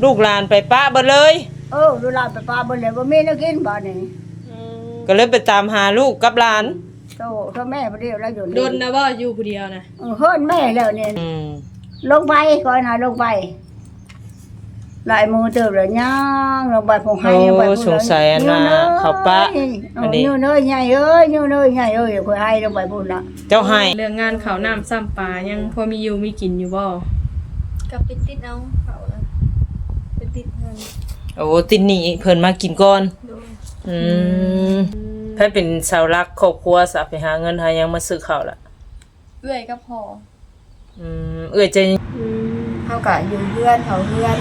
ລູກຫຼານໄປປະເບິດເລີຍ? ເອີ ລູກຫຼານໄປປະເບິດເລີຍ ບໍ່ມີແນວກິນບາດນີ້. ອືມ ກໍເລີຍໄປຕາມຫາລູກກັບຫຼານ. ໂຕ ໂຕແມ່ຜູ້ດຽວລະຢູ່ນີ້. ດົນນະບໍ່ຢູ່ຜູ້ດຽວນະ? ເອີ ເຮືອນແມ່ແລ້ວນີ້. ອືມ ລົງໄປ ຂ້ອຍນະລົງໄປ ຫຼາຍມື້ເຕີບແລ້ວ ຍ່າງລົງໄປ ໂອ້ ສົງໄສອັນນ່າ ເຂົາປະ ເອີ ອັນນີ້ ຍູນເອີຍ ໃຫຍ່ເອີຍ ຍູນເອີຍ ໃຫຍ່ເອີຍ ຂ້ອຍໄຫ້ລົງໄປພຸ້ນລະ. ເຈົ້າໄຫ້ ເລື່ອງງານເຂົ້ານ້ຳຊ້ຳປາ ຍັງພໍມີຢູ່ມີກິນຢູ່ບໍ່? ກໍໄປຕິດເອົາເຂົານະ ໄປຕິດເພິ່ນ. ໂອ້ ຕິດໜີ້ເພິ່ນມາກິນກ່ອນ. ໂດຍ. ອືມ ອືມ ໃຜເປັນເສົາຫຼັກຄອບຄົວຊະ ໄປຫາເງິນຫາຫຍັງມາຊື້ເຂົ້າລະ? ເອື້ອຍກັບພໍ່. ອືມ ເອື້ອຍຈະ ອືມ ເຮົາກະຢູ່ເຮືອນ ເຝົ້າເຮືອນ.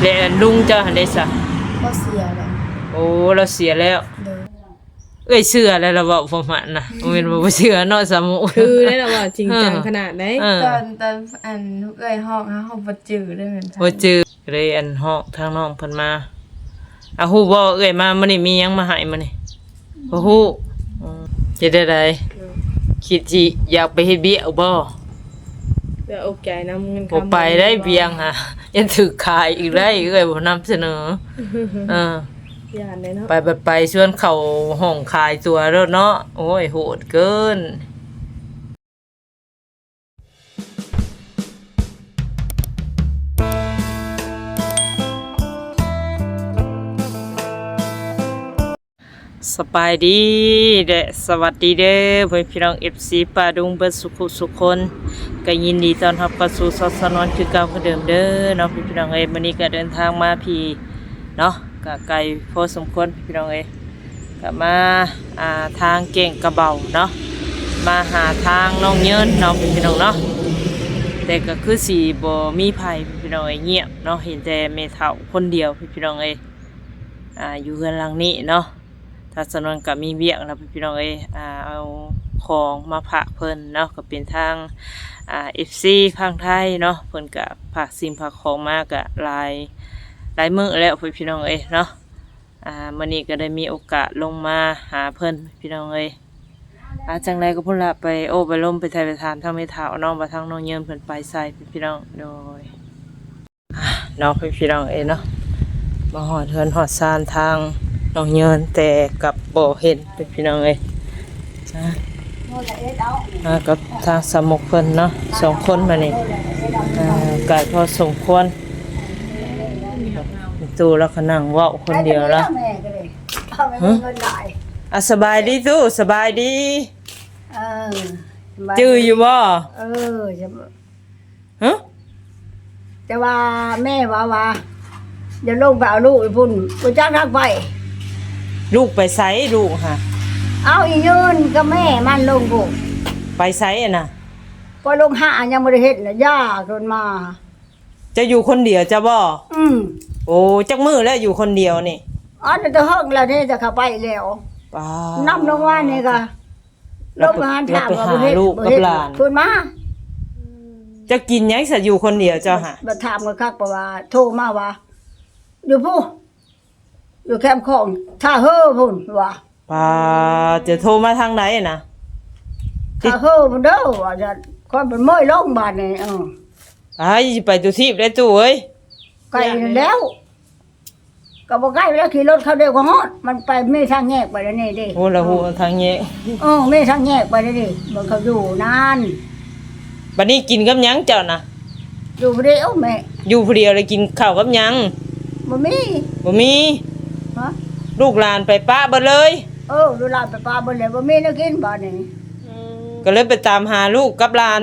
ແລະລຸງເຈົ້າຫັ້ນເດຊະ? ລາວເສຍແລ້ວ. ໂອ້ ລາວເສຍແລ້ວ. ໂດຍ. ເອື້ອຍເຊື່ອແລ້ວລະເວົ້າປະມານນະ ບໍ່ແມ່ນວ່າບໍ່ເຊື່ອເນາະ ສາວມຸກ. ຄືໄດ້ລະເວົ້າຈິງຈັງຂະໜາດໃດ. ເອີ ຕອນ ຕອນອັນເອື້ອຍຮ້ອງ ເຮົາບໍ່ຈື່ເລີຍແມ່ນ ບໍ່ຈື່. ກໍເລີຍອັນຮ້ອງທາງນ້ອງເພິ່ນມາ. ອາ ຮູ້ບໍ່ເອື້ອຍມາມື້ນີ້ມີຫຍັງມາໃຫ້ມື້ນີ້? ບໍ່ຮູ້. ອືມ ເຮັດແນວໃດ? ໂດຍ. ຄິດຊິຢາກໄປເຮັດວຽກບໍ່? ເພື່ອອົກໃຈນຳເງິນຄຳ ບໍ່ໄປໄດ້ວຽງຫາ ຢ້ານຖືກຂາຍອີກໄດ້ ເອື້ອຍບໍ່ນຳສະເໜີ. ເອີ ຢ້ານເດ້ເນາະ ໄປບັດໄປຊວນເຂົ້າຫ້ອງຂາຍຕົວໂລດເນາະ. ໂອ້ຍ ໂຫດເກີນ. ສະບາຍດີ ແລະ ສະຫວັດດີເດີ ພໍ່ແມ່ພີ່ນ້ອງ ເອັຟຊີ ປ້າລຸງ ເບິດສຸຂູສຸຄົນ ກໍຍິນດີຕ້ອນຮັບເຂົ້າສູ່ຊ່ອງສາວນວນຄືເກົ່າຄືເດີມເດີເນາະ ພີ່ນ້ອງເອີຍ. ມື້ນີ້ກໍເດີນທາງມາພີ້ເນາະ ກໍໄກພໍສົມຄວນ ພີ່ນ້ອງເອີຍ. ກໍມາ ອ່າ ທາງແກ້ງກະເບົາເນາະ ມາຫາທາງນ້ອງເຍິນເນາະ ພີ່ນ້ອງເນາະ. ແຕ່ກໍຄືຊິບໍ່ມີໃຜ ພີ່ນ້ອງເອີຍ ງຽບເນາະ ເຫັນແຕ່ແມ່ເຖົ້າຄົນດຽວ ພີ່ນ້ອງເອີຍ ອ່າ ຢູ່ເຮືອນຫຼັງນີ້ເນາະ. ທາງສາວນວນກໍມີວຽກເນາະ ພີ່ນ້ອງເອີຍ ອ່າ ເອົາຂອງມາຝາກເພິ່ນເນາະ ກໍເປັນທາງ ອ່າ ເອັຟຊີ ຝັ່ງໄທເນາະ ເພິ່ນກໍຝາກສິ່ງຝາກຂອງມາກໍຫຼາຍ ຫຼາຍມື້ແລ້ວ ພີ່ນ້ອງເອີຍເນາະ. ອ່າ ມື້ນີ້ກໍໄດ້ມີໂອກາດລົງມາຫາເພິ່ນ ພີ່ນ້ອງເອີຍ. ອ່າ ຈັ່ງໃດກໍພຸ້ນລະ ໄປໂອ້ໄປລົມ ໄປໄຖ່ໄປຖາມທາງແມ່ເຖົ້າເນາະ ວ່າທາງນ້ອງເຍິນເພິ່ນໄປໃສ ພີ່ນ້ອງ. ໂດຍ ອ່າ ເນາະ ພີ່ນ້ອງເອີຍເນາະ ມາຮອດເຮືອນຮອດຊານທາງນ້ອງເຍິນ ແຕ່ກັບບໍ່ເຫັນ ພີ່ນ້ອງເອີຍ. ອ່າ ມາກັບທາງສາວມຸກເພິ່ນເນາະ ສອງຄົນມານີ້ ອ່າ ໄກພໍສົມຄວນ. ຕູ້ລາວກໍນັ່ງເວົ້າຄົນດຽວລະ. ຫຶ? ອ່າ ສະບາຍດີຕູ້ ສະບາຍດີ. ເອີ ຈື່ຢູ່ບໍ່? ເອີ ຫຶ? ແຕ່ວ່າແມ່ເວົ້າວ່າ ຢ່າລົງໄປເອົາລູກຢູ່ພຸ້ນ ບໍ່ຈັກທາງໄປ. ລູກໄປໃສລູກຫະ? ເອົາອີເງິນກັບແມ່ມັນລົງພຸ້ນ. ໄປໃສຫັ້ນນະ? ກໍລົງຫາ ຍັງບໍ່ໄດ້ເຮັດນະ ຢ່າໂດນມາ. ເຈົ້າຢູ່ຄົນດຽວເຈົ້າບໍ່? ອືມ. ໂອ້ ຈັກມື້ແລ້ວຢູ່ຄົນດຽວນີ້? ອໍ ແຕ່ເຫິງແລ້ວເດ້ ຈະເຂົ້າໄປແລ້ວ. ປ້າ ນຳລົງມານີ້ກະ ລົງໄປຫາຖາມວ່າບໍ່ເຮັດ ບໍ່ເຮັດ ເພິ່ນມາ. ເຈົ້າກິນຫຍັງຊະຢູ່ຄົນດຽວເຈົ້າຫະ? ບັດຖາມກໍຄັກ ເພາະວ່າໂທມາວ່າ ຢູ່ພຸ້ນ ຢູ່ແຄມຂອງທ່າເຮີພຸ້ນວ່າ. ປ້າ ຈະໂທມາທາງໃດນະ? ທ່າເຮີພຸ້ນເດີວ່າຊັ້ນ. ຂ້ອຍເປັນເມີຍລົງບາດນີ້. ເອີ ອ້າຍ ຊິໄປຕຸທີບໄດ້ຕູ້ເອີຍ. ໄກນັ້ນແລ້ວ ກໍບໍ່ໄກແລ້ວ ຂີ່ລົດເຂົ້າດຽວກໍຮອດ. ມັນໄປມີທາງແຍກໄປແນວນີ້ເດ້. ໂອ້ ລະຮູ້ທາງແຍກ. ເອີ ມີທາງແຍກໄປແນວນີ້ ເບິ່ງເຂົາຢູ່ນັ້ນ. ບັດນີ້ກິນກັບຫຍັງເຈົ້ານະ? ຢູ່ຜູ້ດຽວແມ່. ຢູ່ຜູ້ດຽວແລ້ວກິນເຂົ້າກັບຫຍັງ? ບໍ່ມີ. ບໍ່ມີ. ຮະ? ລູກຫຼານໄປປະເບິດເລີຍ? ເອີ ລູກຫຼານໄປປະເບິດເລີຍ ບໍ່ມີແນວກິນບາດນີ້. ອືມ ກໍເລີຍໄປຕາມຫາລູກກັບຫຼານ.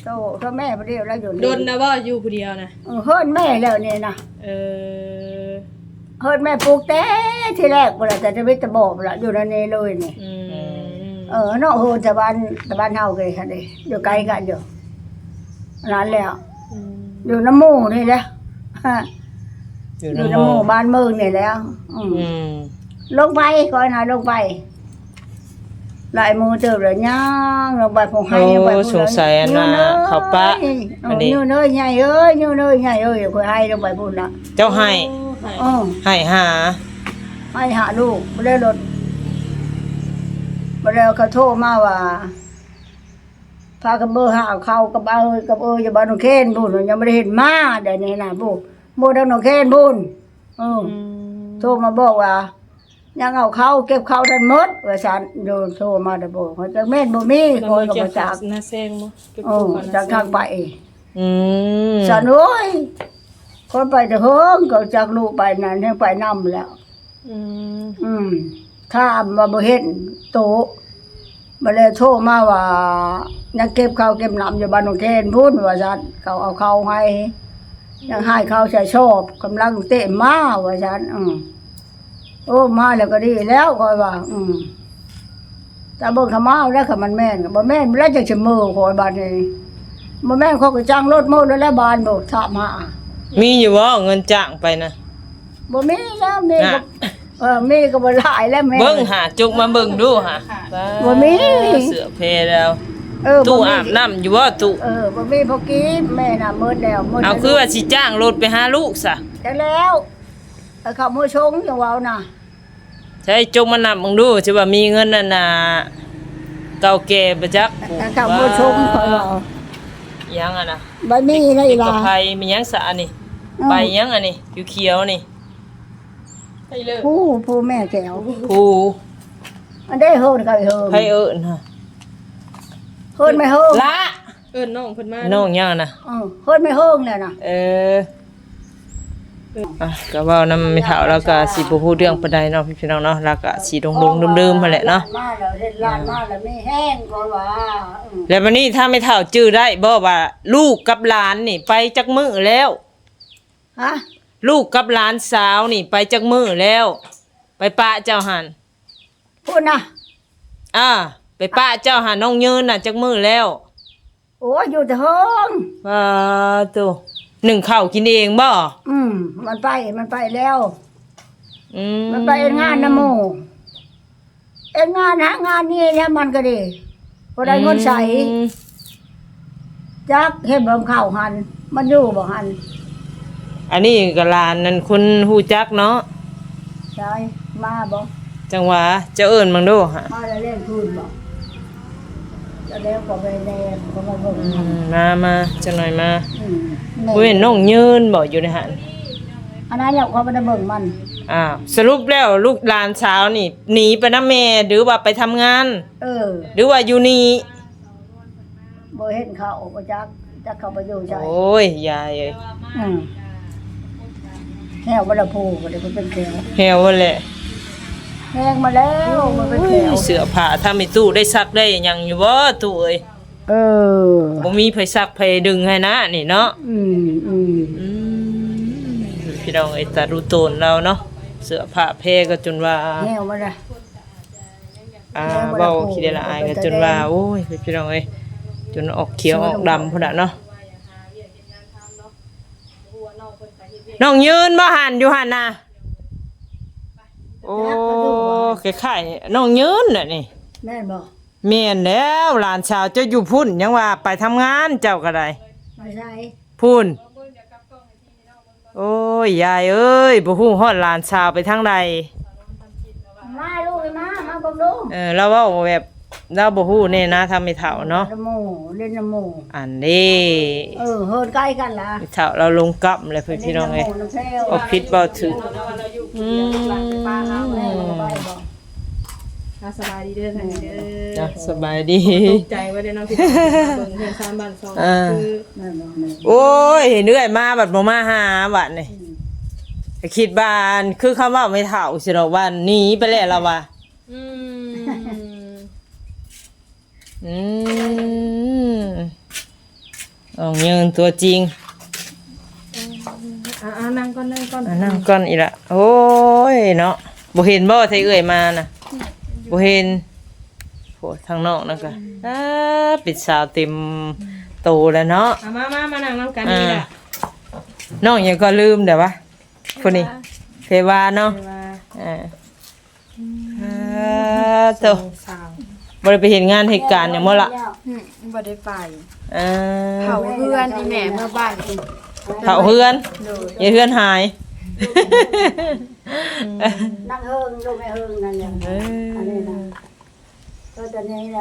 ໂຕ ໂຕແມ່ຜູ້ດຽວລະຢູ່ນີ້. ດົນນະບໍ່ຢູ່ຜູ້ດຽວນະ? ເອີ ເຮືອນແມ່ແລ້ວນີ້ນະ. ເອີ ເຮືອນແມ່ປູກແຕ່ທີແລກພຸ້ນລະ ແຕ່ທຳອິດຕະບອກພຸ້ນລະ ຢູ່ໃນນີ້ເລີຍນີ້. ອືມ ເອີ ເນາະ ໂຫ ແຕ່ບ້ານ ແຕ່ບ້ານເຮົາເກຫັ້ນເດ້ ຢູ່ໃກ້ກັນຢູ່ນັ້ນແຫຼະ. ອືມ ຢູ່ນຳໝູ່ນີ້ແຫຼະ ຢູ່ນຳໝູ່ ຢູ່ນຳໝູ່ບ້ານເມືອງນີ້ແຫຼະ. ອືມ ອືມ ລົງໄປ ຂ້ອຍນະລົງໄປ ຫຼາຍມື້ເຕີບແລ້ວ ຍ່າງລົງໄປ ໂອ້ ສົງໄສອັນນ່າ ເຂົາປະ. ເອີ ຍູນເອີຍ ຍູນເອີຍ ໃຫຍ່ເອີຍ ຍູນເອີຍ ໃຫຍ່ເອີຍ ຂ້ອຍໄຫ້ລົງໄປພຸ້ນນະ. ເຈົ້າໄຫ້? ເອີ ໄຫ້ຫາ ໄຫ້ຫາລູກ ບໍ່ໄດ້ລົດ. ບໍ່ແລ້ວເຂົາໂທມາວ່າ ພາກັນເບິ່ງຫາເຂົາກັບເອີຍ ກັບເອີຍຢູ່ບ້ານໜອງແຄນພຸ້ນ ຍັງບໍ່ໄດ້ເຫັນມາ. ດຽວນີ້ນະ ຜູ້ ໝົດທາງໜອງແຄນພຸ້ນ. ເອີ ອືມ ໂທມາບອກວ່າ ຍັງເອົາເຂົ້າ ເກັບເຂົ້າທັນໝົດວ່າຊັ້ນ. ໂດຍ ໂທມາແຕ່ບໍ່ ເຂົາຈັກແມ່ນບໍ່ມີ ຂ້ອຍກໍບໍ່ຈັກ ນາແຊງບໍ່ ເກັບ ເອີ ຂອງນາແຊງ ຈັກທາງໄປ. ອືມ ຊັ້ນ ໂອ້ຍ ຂ້ອຍໄປແຕ່ເຫິງ ກໍຈັກລູກໄປນັ້ນ ຍັງໄປນຳແລ້ວ. ອືມ ອືມ ຖາມວ່າບໍ່ເຫັນໂຕ ບາດແລ້ວໂທມາວ່າ ຍັງເກັບເຂົ້າເກັບນ້ຳຢູ່ບ້ານໜອງແຄນພຸ້ນວ່າຊັ້ນ. ເຂົາເອົາເຂົ້າໃຫ້ ຍັງໃຫ້ເຂົ້າໃສ່ຊອບ ກຳລັງເຕະມາວ່າຊັ້ນ. ອືມ ໂອ້ ມາແລ້ວກໍດີແລ້ວ ຂ້ອຍວ່າ. ອືມ ຕາເບິ່ງຂະມາວແລ້ວ ຄັນມັນແມ່ນກໍບໍ່ແມ່ນແລ້ວ ຈັ່ງຊິເມີຂ້ອຍບາດນີ້. ບໍ່ແມ່ນ ຂ້ອຍກໍຈ້າງລົດເມີແລ້ວ ແລ້ວບ້ານບໍ່ຖາມຫາ. ມີຢູ່ບໍ່ເງິນຈ້າງໄປນະ? ບໍ່ມີແລ້ວ ມີກໍ ເອີ ມີກໍບໍ່ຫຼາຍແລ້ວແມ່. ເບິ່ງຫາ ຈົກມາເບິ່ງດູຫາ. ບໍ່ມີ ເສື້ອແພແລ້ວ. ເອີ ຕູ້ອາບນ້ຳຢູ່ບໍ່? ຕູ້ ເອີ ບໍ່ມີພໍກີນ ແມ່ນະ ໝົດແລ້ວ ໝົດແລ້ວ. ເອົາ ຄືວ່າຊິຈ້າງລົດໄປຫາລູກຊະ? ຈັກແລ້ວ ເອົາເຂົ້າມື້ຊົງ ຢ່າເວົ້ານະ. ໃຊ້ ຈົກມານັບເບິ່ງດູ ຊິວ່າມີເງິນອັນນ່າ ເກົ່າແກ່ບໍ່ຈັກ. ເອົາເຂົ້າມື້ຊົງ ຂ້ອຍວ່າ ຫຍັງອັນນ່າ ໃບມີໄດ້ລະ ໃບຫຍັງຊະອັນນີ້? ເອີ ໃບຫຍັງອັນນີ້ ຂຽວໆນີ້? ໃບເລີ ຜູ້ ຜູ້ແມ່ແກ້ວ ຜູ້ ອັນໃດເຮີນ ໃຜເຮີນ ໃຜເອີ້ນຫະ? ເຮີນແມ່ເຮີນ ລະ ເອີ້ນນ້ອງເພິ່ນມາ ນ້ອງຫຍັງນະ? ເອີ ເຮີນແມ່ເຮີນແຫຼະນະ. ເອີ ອ່ະ ກໍເວົ້ານຳແມ່ເຖົ້າ ລາວກໍຊິບໍ່ຮູ້ເລື່ອງປານໃດເນາະ ພີ່ນ້ອງເນາະ. ລາວກໍຊິຫຼົງໆລືມໆຫັ້ນແຫຼະເນາະ. ມາແລ້ວເຫັນຫຼານມາແລ້ວມີແຮງ ກໍວ່າ. ເອີ ແລ້ວບັດນີ້ ຖ້າແມ່ເຖົ້າຈື່ໄດ້ບໍ່ວ່າ ລູກກັບຫຼານນີ້ໄປຈັກມື້ແລ້ວ? ຮະ? ລູກກັບຫຼານສາວນີ້ໄປຈັກມື້ແລ້ວ? ໄປປະເຈົ້າຫັ້ນ ພຸ້ນນະ. ອ່າ ໄປປະເຈົ້າຫັ້ນ ນ້ອງຍືນນະ ຈັກມື້ແລ້ວ? ໂອ້ຍ ຢູ່ແຕ່ເທິງ. ປາໂຕ ໜຶ້ງເຂົ້າກິນເອງບໍ່? ອືມ ມັນໄປ ມັນໄປແລ້ວ. ອືມ ມັນໄປເຮັດງານນຳໝູ່ ເຮັດງານຫາງານນີ້ນະ ມັນກໍດີ ບໍ່ໄດ້ເງິນໃຊ້. ອືມ ຈັກເຮັດເບິ່ງເຂົ້າຫັ້ນ ມັນຢູ່ບໍ່ຫັ້ນ. ອັນນີ້ກໍຫຼານນັ້ນ ຄົນຮູ້ຈັກເນາະ. ໃສ ມາບໍ່? ຈັ່ງຫວາ ເຈົ້າເອີ້ນເບິ່ງດູຫະ. ມາແລ້ວເລ່ນຄືນບໍ່? ຈະແລ້ວກໍໄປແດ່ ກໍມາເບິ່ງ. ອືມ ມາ ມາ ຈັກໜ້ອຍມາ. ອືມ ບໍ່ແມ່ນນ້ອງຍືນບໍ່ຢູ່ໃນຫັ້ນ? ອັນນັ້ນແຫຼະ ຂ້ອຍບໍ່ໄດ້ເບິ່ງມັນ. ອ້າວ ສະຫຼຸບແລ້ວ ລູກຫຼານສາວນີ້ໜີໄປນຳແມ່ ຫຼືວ່າໄປທຳງານ? ເອີ ຫຼືວ່າຢູ່ນີ້? ບໍ່ເຫັນເຂົາ ບໍ່ຈັກ ຈັກເຂົາໄປຢູ່ໃສ. ໂອ້ຍ ຍາຍເອີຍ. ອືມ ແຫ້ວບໍ່ລະພູ ກໍໄດ້ເປັນແຖວ ແຫ້ວຫັ້ນແຫຼະ ແຫ້ງມາແລ້ວ ມັນເປັນແຖວ. ໂອ້ຍ ເສື້ອຜ້າ ຖ້າມີຕູ້ໄດ້ຊັກໄດ້ຫຍັງຢູ່ບໍ່ ຕູ້ເອີຍ? ເອີ ບໍ່ມີໃຜຊັກໃຜດຶງໃຫ້ນະນີ້ເນາະ. ອືມ ອືມ ອືມ ພີ່ນ້ອງເອີຍ ຕາດູໂຕນລາວເນາະ ເສື້ອຜ້າແພກໍຈົນວ່າ ແຫ້ວມາລະ. ອ່າ ເວົ້າຂີ້ເດລະອາຍກໍຈົນວ່າ ໂອ້ຍ ພີ່ນ້ອງເອີຍ ຈົນອອກຂຽວອອກດຳພຸ້ນນະເນາະ. ນ້ອງຍືນບໍ່ຫັ້ນ ຢູ່ຫັ້ນນະ? ໂອ້ ຄ້າຍໆ ນ້ອງຍືນນະນີ້. ແມ່ນບໍ່? ແມ່ນແລ້ວ ຫຼານສາວເຈົ້າຢູ່ພຸ້ນ ຍັງວ່າໄປທຳງານ ເຈົ້າກໍໄດ້. ໄປໃສ? ພຸ້ນ. ໂອ້ຍ ຍາຍເອີຍ ບໍ່ຮູ້ຮອດຫຼານສາວໄປທາງໃດ. ມາລູກ ມາ ມາເບິ່ງດູ. ເອີ ລາວເວົ້າແບບ ລາວບໍ່ຮູ້ແນ່ນະ ທາງແມ່ເຖົ້າເນາະ. ເຫຼັ້ນນຳໝູ່ ເຫຼັ້ນນຳໝູ່ ອັນນີ້. ເອີ ເຮືອນໃກ້ກັນລະ ແມ່ເຖົ້າລາວລົງກັບແລ້ວ ພີ່ນ້ອງເອີຍ. ເວົ້າຜິດເວົ້າຖືກ. ອືມ ອ່າ ສະບາຍດີເດີທ່ານເດີ. ຈ້າ ສະບາຍດີ. ຕົກໃຈວ່າເດ້ເນາະ ພີ່ນ້ອງ ເບິ່ງເຮືອນຊານບ້ານຊ່ອງ ອ່າ ຄື ໂອ້ຍ ເຫັນເອື້ອຍມາບັດບໍ່ມາຫາບັດນີ້. ອືມ ກໍຄິດວ່າ ອັນ ຄືຄຳເວົ້າແມ່ເຖົ້າຊິດອກວ່າໜີໄປແລ້ວລະວ່າ. ອືມ ອືມ ນ້ອງຍືນຕົວຈິງ. ເອີ ອ່າ ອ່າ ນັ່ງກ່ອນ ນັ່ງກ່ອນ ອ່າ ນັ່ງກ່ອນອີກລະ. ໂອ້ຍເນາະ ບໍ່ເຫັນບໍ່ ໄທເອື້ອຍມານະ? ອືມ ບໍ່ເຫັນ. ໂອ້ ທາງນ້ອງນັ້ນກະ ອືມ ອ່າ ເປັນສາວເຕັມໂຕແລ້ວເນາະ. ເອົາ ມາ ມາ ມານັ່ງນຳກັນນີ້ລະ. ອ່າ ນ້ອງຫຍັງກໍລືມແລ້ວວະ ຜູ້ນີ້. ເພວາ ເພວາເນາະ. ເພວາ ອ່າ ອືມ ອ່າ ໂຕ ບໍ່ໄດ້ໄປເຮັດງານເຮັດການຫຍັງບໍ່ລະ? ອືມ ບໍ່ໄດ້ໄປ. ອ່າ ເຜົາເຮືອນ ອີແມ່ເມືອບ້ານ ເຜົາເຮືອນ. ໂດຍ ເຮັດເຮືອນຫາຍ. ອືມ ນາງເຮີງ ລູກແມ່ເຮີງນັ້ນແຫຼະ. ເອີ ອັນນີ້ນ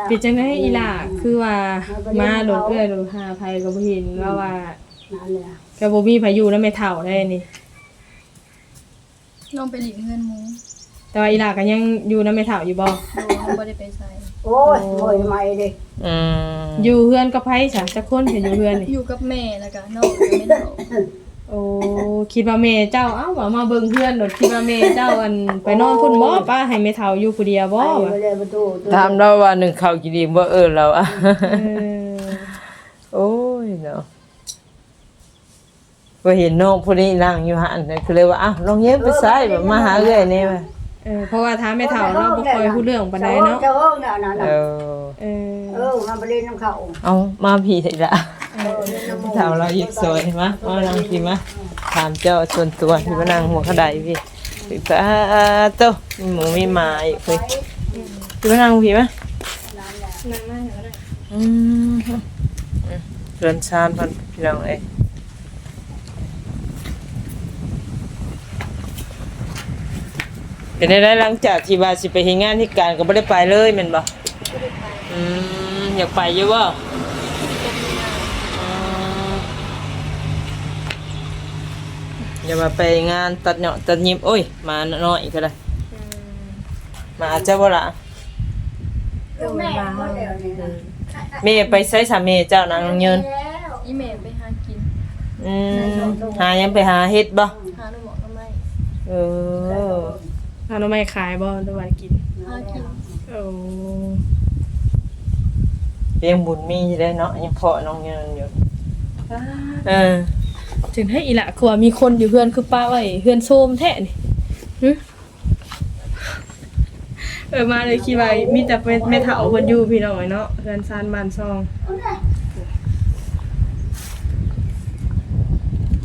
ະ ເປັນຈັ່ງໃດອີ່ຫຼ້າ ຄືວ່າມາລົດເອື້ອຍລົດຫາໃຜກໍບໍ່ເຫັນ. ອືມ ລາວວ່າ ນັ້ນແຫຼະ ກໍບໍ່ມີໃຜຢູ່ນຳແມ່ເຖົ້າໄດ໋ນີ້. ນ້ອງໄປຫຼິ້ນເຮືອນໝູ່. ແຕ່ວ່າອີ່ຫຼ້າກໍຍັງຢູ່ນຳແມ່ເຖົ້າຢູ່ບໍ່? ໂດຍ ຍັງບໍ່ໄດ້ໄປໃສ. ໂອ້ຍ ໂອ້ຍ ໃໝ່ເດ້. ອືມ ຢູ່ເຮືອນກັບໃຜຊະ? ຈັກຄົນຈະຢູ່ເຮືອນນີ້? ຢູ່ກັບແມ່ ແລ້ວກໍນ້ອງ ແລ້ວກໍແມ່ເຖົ້າ. ໂອ້ ຄິດວ່າແມ່ເຈົ້າ ເອົ້າ ວ່າມາເບິ່ງເຮືອນໂລດ ຄິດວ່າແມ່ເຈົ້າ ອັນ ໄປນອນພຸ້ນບໍ່? ປ້າໃຫ້ແມ່ເຖົ້າຢູ່ຜູ້ດຽວບໍ່? ວ່າ ຖາມລາວວ່າ ໜຶ້ງເຂົ້າກິນອີກບໍ່? ເອີ ລາວ ເອີ ໂອ້ຍເນາະ. ວ່າເຫັນນ້ອງຜູ້ນີ້ນັ່ງຢູ່ຫັ້ນ ກໍເລີຍວ່າ ອ້າວ ນ້ອງເຍນໄປໃສ ເອີ ມາຫາເອື້ອຍແດ່ວ່າ. ເອີ ເພາະວ່າຖາມແມ່ເຖົ້າເນາະ ບໍ່ຄ່ອຍຮູ້ເລື່ອງປານໃດເນາະ. ເອີ ເອີ ເອີ ມາໄປຫຼິ້ນນຳເຂົາ. ເອົາ ມາພີ້ເດລະ. ເອີ ເຖົ້າລາວຢາກຊ່ອຍ ມາ ມານັ່ງພີ້ ມາ ຖາມເຈົ້າສ່ວນຕົວ ທີ່ມານັ່ງຫົວຂະໄດພີ້. ປາໂຕ ມີໝູມີໝາອີກເວີຍ. ທີ່ມານັ່ງພີ້ ມາ. ອືມ ເຮືອນຊານເພິ່ນພີ່ນ້ອງເອີຍ. ເປັນໄດ້ ຫຼັງຈາກທີ່ວ່າຊິໄປເຮັດງານເຮັດການກໍບໍ່ໄດ້ໄປເລີຍແມ່ນບໍ່? ບໍ່ໄດ້ໄປ. ອືມ ຢາກໄປຢູ່ບໍ່? ອືມ ຢ່າວ່າໄປງານຕັດເຍາະຕັດຍິບ. ໂອ້ຍ ໝານ້ອຍກໍໄດ້. ອືມ ໝາເຈົ້າບໍ່ລະ? ໂດຍ ມາ. ອືມ ແມ່ໄປໃສຊະ ແມ່ເຈົ້ານະ ນ້ອງເຍິນ? ອີ່ແມ່ໄປຫາກິນ. ອືມ ຫາຫຍັງ? ໄປຫາເຫັດບໍ່? ຫາໜໍ່ໝໍ່ໜໍ່ໄມ້. ເອີ ຫາໜໍ່ໄມ້ຂາຍບໍ່ ຫຼືວ່າກິນ? ຫາກິນ. ໂອ້ ຍັງບຸນມີຢູ່ເດ້ເນາະ ຍັງພໍ້ນ້ອງເຍິນຢູ່. ເອີ ຈັ່ງໃດອີ່ຫຼະ ຄືວ່າມີຄົນຢູ່ເຮືອນ ຄືປະໄວ້ເຮືອນໂຊມແທ້ນີ້ ຫື? ເອີ ມາເລີຍ ຄິດວ່າມີແຕ່ແມ່ເຖົ້າເພິ່ນຢູ່ພີ່ນ້ອງເອີຍເນາະ ເຮືອນຊານບ້ານຊ່ອງ.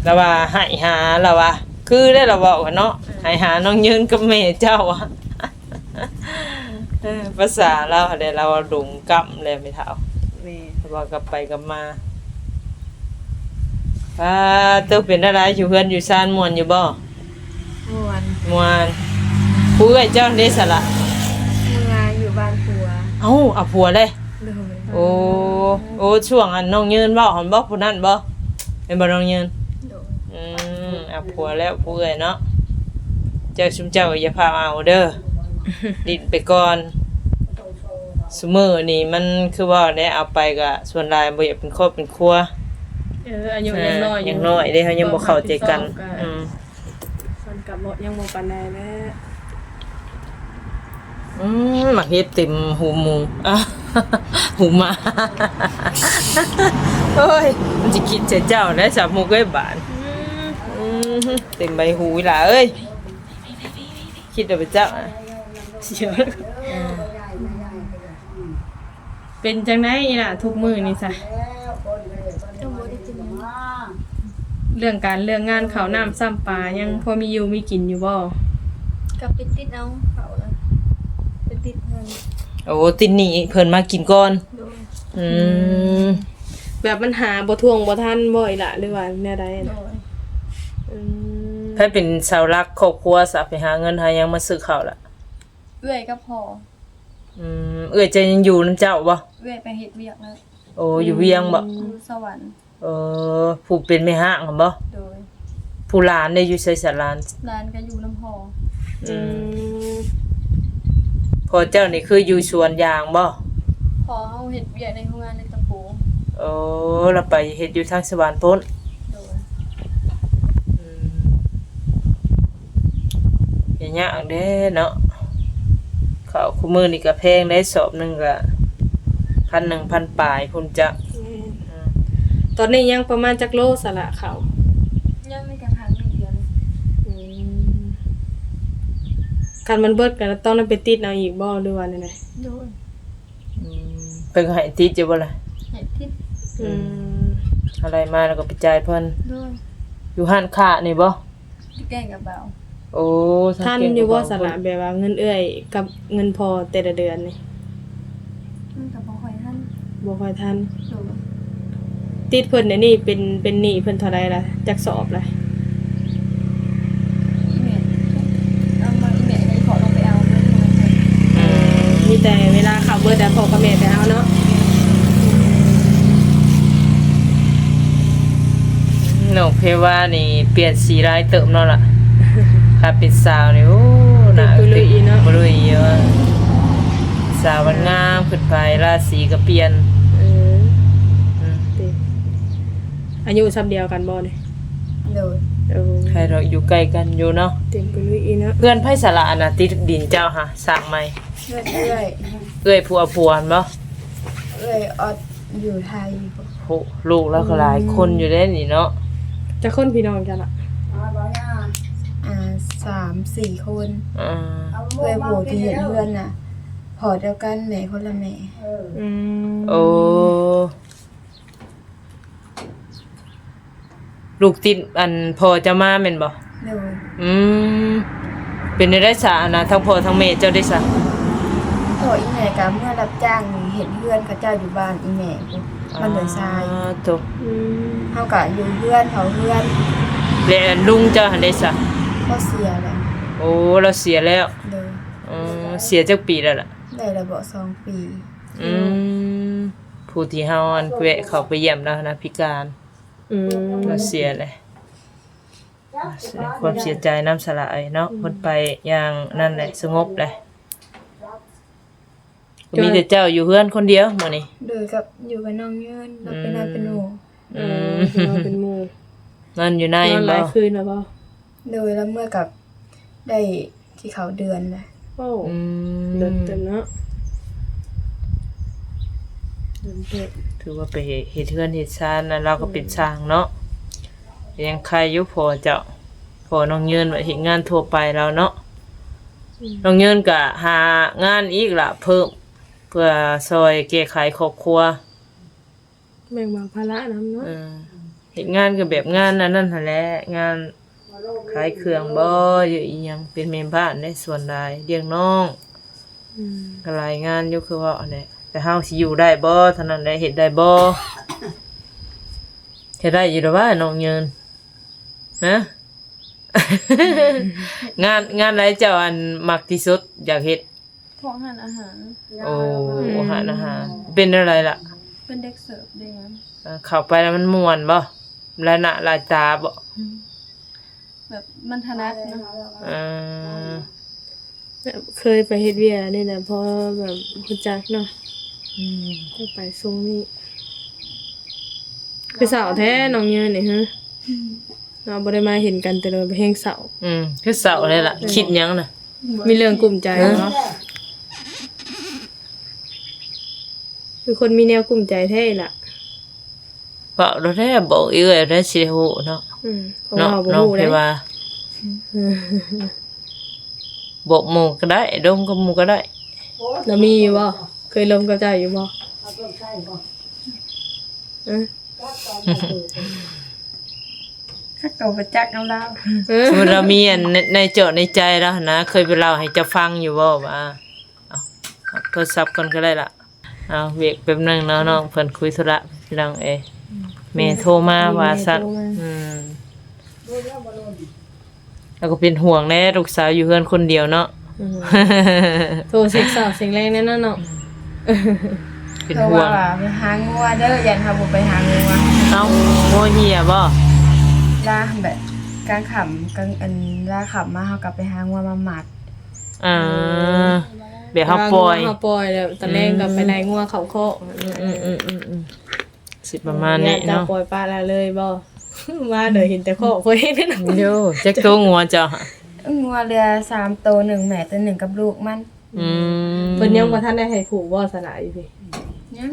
ລາວວ່າໃຫ້ຫາ ລາວວ່າ ຄືໄດ້ລາວເວົ້າເນາະ ໃຫ້ຫານ້ອງເຍິນກັບແມ່ເຈົ້າ. ເອີ ພາສາລາວຫັ້ນແຫຼະ ລາວວ່າດົງກ້ຳແຫຼະແມ່ເຖົ້າ. ແມ່ນ ລາວວ່າກັບໄປກັບມາ. ປາໂຕ ເປັນແນວໃດ ຢູ່ເຮືອນຢູ່ຊານມ່ວນຢູ່ບໍ່? ມ່ວນ ມ່ວນ. ຜູ້ເອື້ອຍເຈົ້າເດສະລະ? ເມືອຢູ່ບ້ານຜົວ. ເອົ້າ ເອົາຜົວເລີຍ? ໂດຍ. ໂອ້ ໂອ້ ຊ່ວງອັນນ້ອງເຍີນເວົ້າຫັ້ນບໍ່ ຜູ້ນັ້ນບໍ່ ແມ່ນບໍ່ນ້ອງເຍີນ? ໂດຍ. ອືມ ເອົາຜົວແລ້ວຜູ້ເອື້ອຍເນາະ. ເຈົ້າ ຊຸມເຈົ້າກໍຢ່າພາເອົາເດີ ດິ້ນໄປກ່ອນ. ຊຸມື້ນີ້ມັນຄືເວົ້າແຫຼະ ເອົາໄປກໍສ່ວນຫຼາຍບໍ່ຢາກເປັນຄອບເປັນຄົວ. ເອີ ອາຍຸຍັງນ້ອຍຢູ່ ຍັງນ້ອຍເດ້ ເຮົາຍັງບໍ່ເຂົ້າໃຈກັນ. ອືມ ມັນກໍບໍ່ ຍັງບໍ່ປານໃດແຫຼະ. ອືມ ໝາກເຫັດເຕັມຫູໝູ ຫູໝາ. ໂອ້ຍ ມັນຊິຄິດໃສ່ເຈົ້າແຫຼະ ສາວມຸກເອີຍ ບາດ. ອືມ ອືມ ເຕັມໃບຫູອີ່ຫຼ້າເອີຍ. ຄິດເອົາໄປເຈົ້າ. ອືມ ເປັນຈັ່ງໃດອີ່ຫຼ້າທຸກມື້ນີ້ຊະ? ກໍບໍ່ໄດ້ເປັນຫຍັງ. ເລື່ອງການເລື່ອງງານ ເຂົ້ານ້ຳຊ້ຳປາ ຍັງພໍມີຢູ່ມີກິນຢູ່ບໍ່? ກໍໄປຕິດເອົາເຂົານະ ໄປຕິດເພິ່ນ. ໂອ້ ຕິດໜີ້ເພິ່ນມາກິນກ່ອນ. ໂດຍ. ອືມ ອືມ ແບບມັນຫາບໍ່ທ່ວງບໍ່ທັນບໍ່ອີ່ຫຼ້າ ຫຼືວ່າແນວໃດ? ໂດຍ. ອືມ ໃຜເປັນເສົາຫຼັກຄອບຄົວຊະ ໄປຫາເງິນຫາຫຍັງມາຊື້ເຂົ້າລະ? ເອື້ອຍກັບພໍ່. ອືມ ເອື້ອຍເຈົ້າຍັງຢູ່ນຳເຈົ້າບໍ່? ເອື້ອຍໄປເຮັດວຽກແລ້ວ. ໂອ້ ຢູ່ວຽງບໍ່? ອືມ ຢູ່ສະຫວັນ. ເອີ ຜູ້ເປັນແມ່ຮ້າງຫັ້ນບໍ່? ໂດຍ. ຜູ້ຫຼານເດ ຢູ່ໃສຊະຫຼານ? ຫຼານກໍຢູ່ນຳພໍ່. ອືມ ອືມ ພໍ່ເຈົ້ານີ້ຄືຢູ່ສວນຢາງບໍ່? ພໍ່ເຮົາເຮັດວຽກໃນໂຮງງານເຫຼັກຕະປູ. ໂອ້ ລາວໄປເຮັດຢູ່ທາງສະຫວັນພຸ້ນ. ໂດຍ. ອືມ ກໍຍາກເດ້ເນາະ ເຂົ້າຄູ່ມື້ນີ້ກໍແພງເດ້ ສອບໜຶ່ງກໍພັນໜຶ່ງ ພັນປາຍພຸ້ນຈ້ະ. ແມ່ນ. ອືມ ຕອນນີ້ຍັງປະມານຈັກໂລສະລະເຂົ້າ? ຍັງໃນກະຖາງໜຶ່ງເດືອນ. ອືມ ຄັນມັນເບິດກໍຕ້ອງໄດ້ໄປຕິດເອົາອີກບໍ່ ຫຼືວ່າແນວໃດ? ໂດຍ. ອືມ ເພິ່ນກໍໃຫ້ຕິດຢູ່ບໍ່ລະ? ໃຫ້ຕິດ. ອືມ ອືມ ເອົາໄດ້ມາແລ້ວກໍໄປຈ່າຍເພິ່ນ. ໂດຍ. ຢູ່ຮ້ານຄ້ານີ້ບໍ່? ຢູ່ແກ້ງກັບເບົາ. ໂອ້ ທັນຢູ່ບໍ່ສະລະ ແບບວ່າເງິນເອື້ອຍກັບເງິນພໍ່ແຕ່ລະເດືອນນີ້? ມັນກໍບໍ່ຄ່ອຍທັນ. ບໍ່ຄ່ອຍທັນ. ໂດຍ. ຕິດເພິ່ນດຽວນີ້ເປັນ ເປັນໜີ້ເພິ່ນເທົ່າໃດລະ? ຈັກສອບລະ? ແມ່ນ ເອົາມາ ແມ່ໃຫ້ພໍ່ລົງໄປເອົາເງິນ. ອືມ ມີແຕ່ເວລາເຂົ້າເບິດແລ້ວພໍ່ກັບແມ່ໄປເອົາເນາະ. ອືມ ເ ນ້ອງເພວານີ້ປ່ຽນສີຫຼາຍເຕີບເນາະລະ. ຖ້າເປັນສາວນີ້ ໂອ້ ໜ້າ ເຕັມປຶລຸຍອີເນາະ ປຶລຸຍຢູ່. ສາວມັນງາມຂຶ້ນໄປ ລາສີກໍປ່ຽນ. ເອີ ອືມ ອາຍຸສ່ຳດຽວກັນບໍ່ນີ້? ໂດຍ. ໂອ້ ໃຜດອກ ຢູ່ໃກ້ກັນຢູ່ເນາະ. ເຕັມປຶລຸຍອີເນາະ. ເຮືອນໃຜສາລະອັນນະ ຕິດດິນເຈົ້າຫະ ສ້າງໃໝ່? ເຮືອນເອື້ອຍ. ເອື້ອຍຜູ້ເອົາຜົວຫັ້ນບໍ່? ເອື້ອຍອອດຢູ່ໄທ. ໂອ້ ລູກລາວກໍຫຼາຍຄົນຢູ່ເດ້ນີ້ເນາະ. ອືມ ຈັກຄົນພີ່ນ້ອງເຈົ້າລະ? ອ່າ ສາມສີ່ຄົນ. ອ່າ ເອື້ອຍຜູ້ທີ່ເຮັດເຮືອນນະ ພໍ່ດຽວກັນ ແມ່ຄົນລະແມ່. ອືມ ໂອ້ ລູກຕິດອັນພໍ່ເຈົ້າມາແມ່ນບໍ່? ໂດຍ. ອືມ ເປັນແນວໃດສະ ອັນນະ ທັງພໍ່ທັງແມ່ເຈົ້າເດ້ສະ? ພໍ່ອີແມ່ກໍເມືອຮັບຈ້າງເຮັດເຮືອນເຂົາເຈົ້າຢູ່ບ້ານອີແມ່ພຸ້ນ ບ້ານດອນຊາຍ. ໂຕ ອືມ ເຮົາກໍຢູ່ເຮືອນ ເຝົ້າເຮືອນ. ແລະ ອັນລຸງເຈົ້າຫັ້ນເດ້ສະ? ລາວເສຍແລ້ວ. ໂອ້ ລາວເສຍແລ້ວ. ໂດຍ. ອືມ ເສຍຈັກປີແລ້ວລະ? ໄດ້ລະບໍ່ ສອງປີ. ອືມ ຜູ້ທີ່ເຮົາອັນແວະເຂົ້າໄປຢ້ຽມລາວນະ ພິການ. ອືມ ລາວເສຍແລ້ວ. ຄວາມເສຍໃຈນຳສະລະເອີຍເນາະ. ອືມ ເພິ່ນໄປຢ່າງນັ້ນແຫຼະ ສະຫງົບແຫຼະ. ມີແຕ່ເຈົ້າຢູ່ເຮືອນຄົນດຽວມື້ນີ້? ໂດຍ ກັບ ຢູ່ກັບນ້ອງເງິນ ເຮົາເປັນອ້າຍເປັນໝູ່. ອືມ ເອີ ເປັນອ້າຍເປັນໝູ່. ນອນຢູ່ໃນ ນອນຫຼາຍຄືນແລ້ວບໍ່? ໂດຍ ລາວເມືອກັບໄດ້ ທີ່ເຂົ້າເດືອນແຫຼະ. ໂອ້ ອືມ ເດີນເຕັມເນາະ. ເດີນເຕັມ ຖືວ່າໄປເຮັດເຮືອນເຮັດຊານນະ. ລາວກໍເປັນ ອືມ ຊ່າງເນາະ. ຍັງໄຄຢູ່ພໍ່ເຈົ້າ ພໍ່ນ້ອງເຍີນວ່າເຮັດງານທົ່ວໄປລາວເນາະ. ອືມ ນ້ອງເຍີນກໍຫາງານອີກລະເພີ່ມ ເພື່ອຊ່ອຍແກ້ໄຂຄອບຄົວ. ແບ່ງເບົາພາລະນຳເນາະ. ເອີ ເຮັດງານກໍແບບງານອັນນັ້ນຫັ້ນແຫຼະ ງານຂາຍເຄື່ອງບໍ ຢູ່ອີ່ຫຍັງ ເປັນແມ່ບ້ານໃນສ່ວນຫຼາຍ ລ້ຽງນ້ອງ. ອືມ ກໍຫຼາຍງານຢູ່ຄືເວົ້າຫັ້ນແຫຼະ. ແຕ່ເຮົາຊິຢູ່ໄດ້ບໍ ເທົ່ານັ້ນແຫຼະ ເຮັດໄດ້ບໍ? ເຮັດໄດ້ຢູ່ດອກຫວາ ນ້ອງເຍີນ? ຮະ? ງານ ງານໃດເຈົ້າອັນມັກທີ່ສຸດ ຢາກເຮັດ? ພວກຮ້ານອາຫານ. ໂອ້ ອືມ ຮ້ານອາຫານ ເປັນແນວໃດລະ? ເປັນເດັກເສີບເດ້. ເອີ ເຂົ້າໄປແລ້ວມັນມ່ວນບໍ່? ລາຍໜ້າລາຍຕາບໍ່? ອືມ ແບບມັນຖະໜັດເນາະ. ເອີ ແບບເຄີຍໄປເຮັດວຽກນີ້ນະ ພໍແບບຮູ້ຈັກເນາະ. ອືມ ໄປຊົງນີ້ ຄືເສົ້າແທ້ນ້ອງເຍີນນີ້. ຮະ? ເຮົາບໍ່ໄດ້ມາເຫັນກັນແຕ່ດົນ ແຮງເສົ້າ. ອືມ ຄືເສົ້າແທ້ລະ. ເອີ ຄິດຫຍັງນະ? ມີເລື່ອງກຸ້ມໃຈເນາະ. ຄືຄົນມີແນວກຸ້ມໃຈແທ້ລະ. ເວົ້າໂລດແທ້ ບອກເອື້ອຍແລ້ວຊິໄດ້ຮູ້ເນາະ. ອືມ ເພາະວ່າເຮົາບໍ່ຮູ້ເດ້. ອືມ ບອກໝູ່ກໍໄດ້ ລົມກັບໝູ່ກໍໄດ້. ແລ້ວມີຢູ່ບໍ່? ເຄີຍລົມກັບເຈົ້າຢູ່ບໍ່? ເອີ ຈັກໂຕໄປຈັກນຳລາວ. ເອີ ສົມມຸດລາວມີອັນໃນ ໃນເຈາະໃນໃຈລາວຫັ້ນນະ ເຄີຍໄປເລົ່າໃຫ້ເຈົ້າຟັງຢູ່ບໍ່ວ່າ? ເອົາ ເອົາໂທລະສັບກ່ອນກໍໄດ້ລະ. ເອົາ ເວກແປັບໜຶ່ງເນາະ ອືມ ນ້ອງເພິ່ນຄຸຍທຸລະ ພີ່ນ້ອງເອີຍ. ອືມ ແມ່ໂທມາວ່າຊັ້ນ. ແມ່ໂທມາ. ອືມ ລາວກໍເປັນຫ່ວງແດ່ ລູກສາວຢູ່ເຮືອນຄົນດຽວເນາະ. ອືມ ໂທເຊັກເຊົ້າເຊັກແລງແນ່ນອນເນາະ. ເປັນຫ່ວງ ໂທມາວ່າໄປຫາງົວເດີ ຢ້ານເຮົາບໍ່ໄປຫາງົວ. ເອົ້າ ງົວເຫຍບໍ່? ລາແບບກາງຄ່ຳ ກາງ ອັນ ລາຄ່ຳມາ ເຮົາກໍໄປຫາງົວມາມັດ. ອ່າ ແບບເຮົາປ່ອຍ ເຮົາປ່ອຍແລ້ວຕອນແລງກໍໄປໄລ່ງົວເຂົ້າຄອກ. ອືມ ອືມ ອືມ ອືມ ອືມ ຊິປະມານນີ້ເນາະ. ເຈົ້າປ່ອຍປະລະເລີຍບໍ່? ມາເດີເຫັນແຕ່ຄອກເພິ່ນເອງເນາະ. ໂຢ ຈັກໂຕງົວເຈົ້າ? ງົວເຫຼືອສາມໂຕ ໜຶ່ງແມ່ໂຕໜຶ່ງກັບລູກມັນ. ອືມ ເພິ່ນຍັງບໍ່ທັນໄດ້ໃຫ້ຜູກບໍ່ສະນະຢູ່ພີ້? ຍັງ.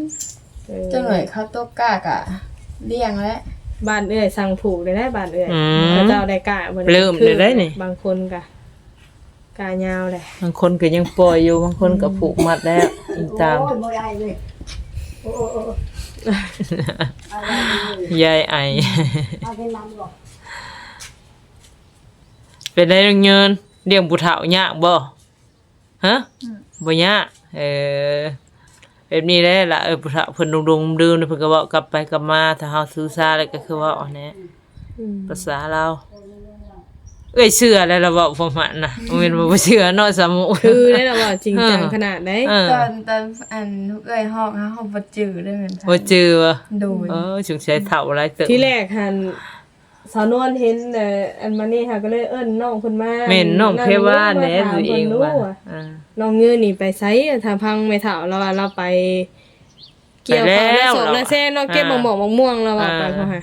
ເອີ ຈັກໜ້ອຍເຂົາຕົກກ້າກະລ້ຽງແຫຼະ. ບ້ານເອື້ອຍສັ່ງຜູກໄດ້ ບ້ານເອື້ອຍ. ອືມ ເຂົາເຈົ້າໄດ້ກ້າບໍ່ໄດ້ ເລີ່ມໄດ້ໄດ໋ນີ້ ບາງຄົນກະ ກ້າຍາວແຫຼະ. ບາງຄົນກໍຍັງປ່ອຍຢູ່ ບາງຄົນກໍ ອືມ ຜູກມັດແລ້ວ ອີງຕາມ. ໂອ້ຍ ບໍ່ໄດ້ເລີຍ. ໂອ້ ໂອ້ ໂອ້ ຍາຍໄອ. ເອົາເປັນນຳບໍ່? ເປັນໄດ໋ນ້ອງເຍີນ ລ້ຽງຜູ້ເຖົ້າຍາກບໍ່? ຮະ? ອືມ ບໍ່ຍາກ. ເອີ ແບບນີ້ແຫຼະລະ ເອີ ຜູ້ເຖົ້າເພິ່ນດົງໆ ເດີມໆ ເພິ່ນກໍເວົ້າກັບໄປກັບມາ ຖ້າເຮົາຖືສາແລ້ວກໍຄືເວົ້າຫັ້ນແຫຼະ. ອືມ ພາສາລາວ. ເອື້ອຍເຊື່ອແລ້ວລະເວົ້າປະມານນະ. ອືມ ບໍ່ແມ່ນວ່າບໍ່ເຊື່ອເນາະ ສາວມຸ. ຄືໄດ້ລະເວົ້າຈິງຈັງຂະໜາດໃດ. ເອີ ຕອນ ຕອນອັນເອື້ອຍຮ້ອງ ເຮົາບໍ່ຈື່ເລີຍແມ່ນ. ບໍ່ຈື່ບໍ່? ໂດຍ. ເອີ ສົງໄສເຖົ້າຫຼາຍເຕີບ. ທີແລກຫັ້ນ ສາວນວນເຫັນ ເອີ ອັນມານີ້ຫາກໍເລີຍເອີ້ນນ້ອງເພິ່ນມາ ແມ່ນນ້ອງເພວາແຫຼະ ມາຖາມເພິ່ນດູວ່າ ອ່າ ນ້ອງເງິນນີ້ໄປໃສ? ຖ້າຟັງແມ່ເຖົ້າລາວວ່າລາວໄປກ່ຽວເຂົ້ານາສອງນາແຊງເນາະ ເກັບໝາກໝອກໝາກມ່ວງ ລາວວ່າໄປ ອ່າ ພຸ້ນຫາ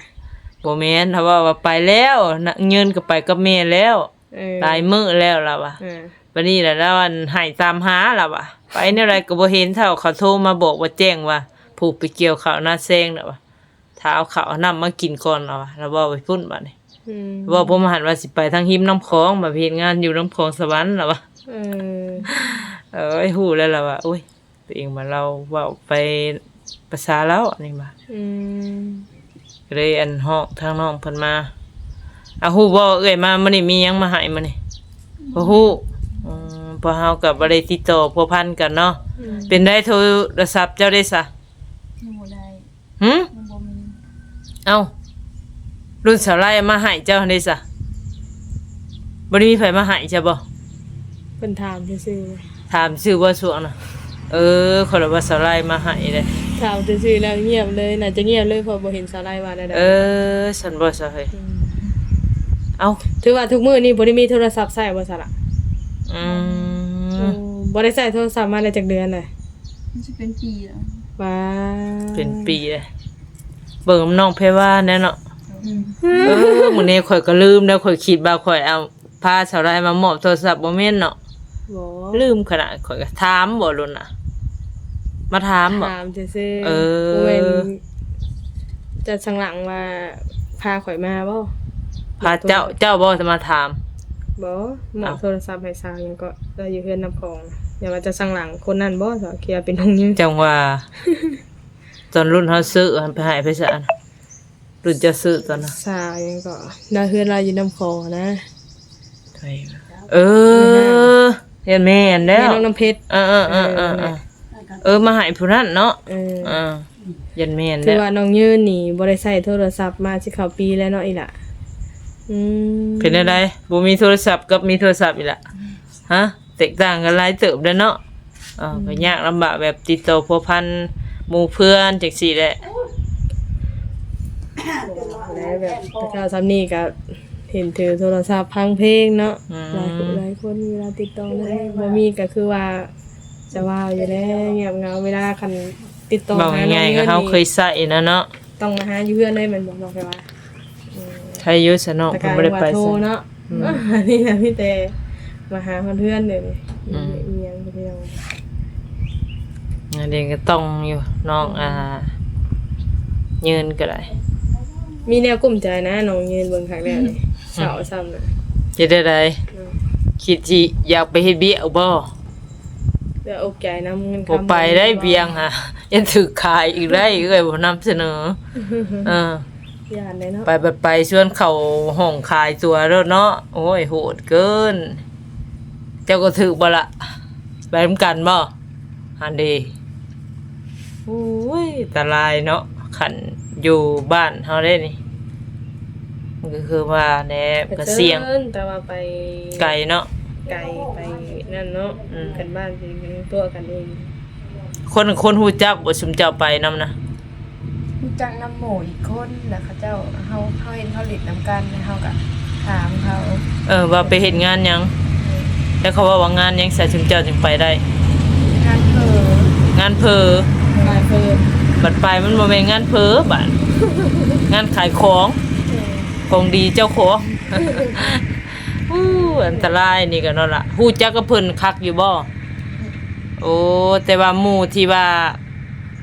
ບໍ່ແມ່ນ ລາວເວົ້າວ່າໄປແລ້ວ ນະ ເງິນກໍໄປກັບແມ່ແລ້ວ ເອີ ຫຼາຍມື້ແລ້ວລາວວ່າ ເອີ ບັດນີ້ລະລາວ ອັນ ໃຫ້ຕາມຫາລາວວ່າ ໄປແນວໃດກໍບໍ່ເຫັນ ເຖົ້າເຂົາໂທມາບອກວ່າແຈ້ງວ່າ ຜູ້ໄປກ່ຽວເຂົ້ານາແຊງລາວວ່າ ຖ້າເອົາເຂົ້າເອົານ້ຳມາກິນກ່ອນລາວວ່າ ລາວເວົ້າໄປພຸ້ນບັດນີ້ ອືມ ເວົ້າພົມມະຫັນວ່າຊິໄປທາງຮິມນ້ຳຂອງ ມາເຮັດງານຢູ່ນ້ຳຂອງສະຫວັນລາວວ່າ ເອີ ເອີຍ ຮູ້ແລ້ວລາວວ່າ ໂອ້ຍ ຕົວເອງມາເລົ່າເວົ້າໄປປະສາລາວອັນນີ້ວ່າ ອືມ ກໍເລີຍ ອັນ ຮ້ອງທາງນ້ອງເພິ່ນມາ ອາ ຮູ້ບໍ່ເອື້ອຍມາມື້ນີ້ມີຫຍັງມາໃຫ້ມື້ນີ້ ບໍ່ຮູ້ ອືມ ເພາະເຮົາກໍບໍ່ໄດ້ຕິດຕໍ່ພົວພັນກັນເນາະ ອືມ ເປັນໃດໂທລະສັບເຈົ້າເດ້ສະ? ຍັງບໍ່ໄດ້ ຫື? ຍັງບໍ່ມີ ເອົ້າ ລຸ້ນສາວໄລເອົາມາໃຫ້ເຈົ້າຫັ້ນເດ້ສະ ບໍ່ໄດ້ມີໃຜມາໃຫ້ເຈົ້າບໍ່? ເພິ່ນຖາມຊື່ໆ ຖາມຊື່ບໍ່ຊ່ວງນະ? ເອີ ຂ້ອຍລະວ່າສາວໄລມາໃຫ້ເດ້ ຖາມຊື່ໆ ແລ້ວງຽບເລີຍ ໜ້າຈະງຽບເລີຍ ເພາະບໍ່ເຫັນສາວໄລວ່າແນວໃດ ເອີ ຊັ້ນບໍ່ສາວເອີຍ ອືມ ເອົ້າ ຖືວ່າທຸກມື້ນີ້ບໍ່ໄດ້ມີໂທລະສັບໃຊ້ບໍ່ສາລະ? ອືມ ໂອ້ ບໍ່ໄດ້ໃຊ້ໂທລະສັບມາໄດ້ຈັກເດືອນແລ້ວ? ມັນຊິເປັນປີແລ້ວ ວ້າ ເປັນປີແລ້ວ ເບິ່ງນຳນ້ອງເພວາແດ່ເນາະ ອືມ ເອີ ມື້ນີ້ຂ້ອຍກໍລືມແລ້ວ ຂ້ອຍຄິດວ່າຂ້ອຍເອົາ ພາສາວໄລມາມອບໂທລະສັບ ບໍ່ແມ່ນເນາະ ບໍ່ ລືມຂະໜາດ ຂ້ອຍກໍຖາມບໍ່ລຸ້ນນະ ມາຖາມບໍ່? ຖາມຊື່ໆ ເອີ ບໍ່ແມ່ນຈັດສັງຫຼັງວ່າພາຂ້ອຍມາບໍ່? ພາເຈົ້າ ເຈົ້າບໍ່ມາຖາມ? ບໍ່ ມອບ ເອົ້າ ໂທລະສັບໃຫ້ສາວຫຍັງເກາະ ລາວຢູ່ເຮືອນນ້ຳຂອງ ຢ່າວ່າຈັດສັງຫຼັງຄົນນັ້ນບໍ່ ສາວ ຄິດວ່າເປັນນ້ອງຍິງ ຈັ່ງວ່າ ຕອນລຸ້ນເຮົາຊື້ຫັ້ນໄປໃຫ້ໃຜຊະ? ລຸ້ນເຈົ້າຊື້ຕອນນັ້ນ ສາວຫຍັງເກາະ ລາວເຮືອນລາວຢູ່ນ້ຳຂອງນະ ເອີ ແມ່ນແມ່ນແລ້ວ ແມ່ນ້ອງນ້ຳເພັດ ເອີໆໆໆ ເອີ ມາໃຫ້ຜູ້ນັ້ນເນາະ ເອີ ເອີ ຢ້ານແມ່ນແລ້ວ ຖືວ່ານ້ອງຍືນນີ້ບໍ່ໄດ້ໃຊ້ໂທລະສັບມາຊິເຂົ້າປີແລ້ວເນາະອີ່ຫຼ້າ ອືມ ເປັນແນວໃດ ບໍ່ມີໂທລະສັບກັບມີໂທລະສັບອີ່ຫຼ້າ ຮະ? ແຕກຕ່າງກັນຫຼາຍເຕີບເດ້ເນາະ ເອີ ອືມ ກໍຍາກລຳບາກແບບຕິດຕໍ່ພົວພັນໝູ່ເພື່ອນຈັ່ງຊີ້ແຫຼະ ແລ້ວແບບແຕ່ເກົ່າສ່ຳນີ້ກໍເຫັນຖືໂທລະສັບຟັງເພງເນາະ ອືມ ຫຼາຍຄົນ ຫຼາຍຄົນເວລາຕິດຕໍ່ນຳ ບໍ່ມີກໍຄືວ່າຈະວ່າຢູ່ແລ້ວ ງຽບເຫງົາ ເວລາຄັນຕິດຕໍ່ຫານ້ອງເງິນນີ້ ເວົ້າງ່າຍໆ ກໍເຮົາເຄີຍໃຊ້ນະເນາະ ຕ້ອງມາຫາຢູ່ເຮືອນເດ້ແມ່ນບໍ່ ນ້ອງແພວາ? ອືມ ໃຜຢູ່ຊະເນາະ ເພິ່ນບໍ່ໄດ້ໄປໃສ ໂທເນາະ ອືມ ອັນນີ້ນະ ມີແຕ່ມາຫາຮອດເຮືອນເດ້ນີ້ ອືມ ມີຫຍັງພີ່ນ້ອງ ອັນນີ້ກໍຕ້ອງຢູ່ນ້ອງ ອືມ ອ່າ ຍືນກໍໄດ້ ມີແນວກຸ້ມໃຈນະ ນ້ອງຍືນເບິ່ງຄັກແລ້ວນີ້ ອືມ ເສົ້າຊ້ຳນະ ເຮັດແນວໃດ ອືມ ຄິດຊິຢາກໄປເຮັດວຽກບໍ່? ເຫຼືອອົກໃຈນຳເງິນຄຳ ບໍ່ໄປໄດ້ວຽງຫາ ຢ້ານຖືກຂາຍອີກໄດ້ ເອື້ອຍບໍ່ນຳສະເໜີ ເອີ ຢ້ານເດ້ເນາະ ໄປ ໄປ ໄປຊວນເຂົ້າຫ້ອງຂາຍຕົວໂລດເນາະ ໂອ້ຍ ໂຫດເກີນ ເຈົ້າກໍຖືກບໍ່ລະ ໄປນຳກັນບໍ່? ຫັ້ນເດ ໂອ້ຍ ອັນຕະລາຍເນາະ ຄັນຢູ່ບ້ານເຮົາເດ້ນີ້ ມັນກໍຄືວ່າແຫຼະ ກໍສ່ຽງ ແຕ່ວ່າໄປໄກເນາະ ໄກໄປນັ້ນເນາະ ອືມ ກັນບ້ານຊິຕົວະກັນເອງ ຄົນ ຄົນຮູ້ຈັກບໍ່ ຊຸມເຈົ້າໄປນຳນະ? ຮູ້ຈັກນຳໝູ່ອີກຄົນ ແລ້ວເຂົາເຈົ້າ ເຮົາ ເຮົາເຫັນເຂົາຫຼິ້ນນຳກັນ ແລ້ວເຮົາກໍຖາມເຂົາ ເອີ ວ່າໄປເຮັດງານຫຍັງ ແລ້ວເຂົາເວົ້າວ່າງານຫຍັງຊະ ຊຸມເຈົ້າຈຶ່ງໄປໄດ້? ງານເຜີ ງານເຜີ ງານເຜີ ບັດໄປມັນບໍ່ແມ່ນງານເຜີບາດ ງານຂາຍຂອງ ເອີ ຂອງດີເຈົ້າຂອງ ອູ້ ອັນຕະລາຍນີ້ກໍເນາະລະ ຮູ້ຈັກກັບເພິ່ນຄັກຢູ່ບໍ່? ໂອ້ ແຕ່ວ່າໝູ່ທີ່ວ່າ